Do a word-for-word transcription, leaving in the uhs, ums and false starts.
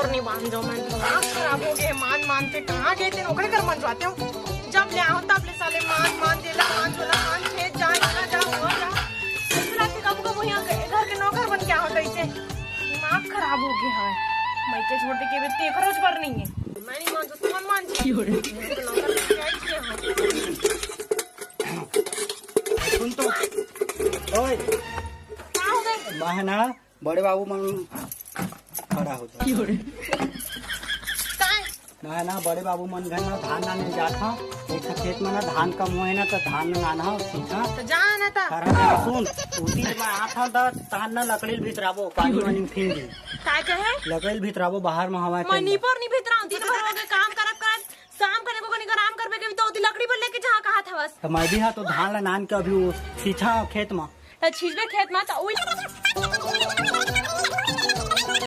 नहीं मान जाओ, मैं दिमाग खराब हो गया है। मान मान के कहाँ गए थे, ओकरे घर मान जाते हो। जब ले आओ तब ले साले मान मान देला, मान जोला, मान खेत जा, यहाँ जा, वहाँ जा। ऐसे लगते कब कब यहाँ घर के नौकर बन के आओ तो इसे दिमाग खराब हो गया है। मैं के छोड़ दे के बेटी एक रोज भर नहीं है। मैं नहीं मान सकती, कौन मान जाए? नौकर बन के आई थी यहाँ। सुन तो, ओए, क्या हो गए? मैं है ना, बड़े बाबू मन खड़ा हो जा। काय? मैं ना बड़े बाबू मन घर ना धान लाने जात हूँ। एक ठो खेत में ना धान कम होए ना तो धान लाना हो सीधा। तो जा ना ता। हर हर सुन, उसी में आता तो धान ना लकड़ी भीतराबो, पानी वानी फिंगी। काय कहे? लकड़ी भीतराबो बाहर में हवा मैं चल। नीपोर नहीं भीतरा, दिन भर हो गए काम करत करत। शाम कने को कनी आराम करबे के भी तो ओती लकड़ी पर लेके जहाँ कहा था बस। तो मैं भी हाँ तो धान ला नान के अभी वो सींचा खेत में। त छिजबे खेत मा त उई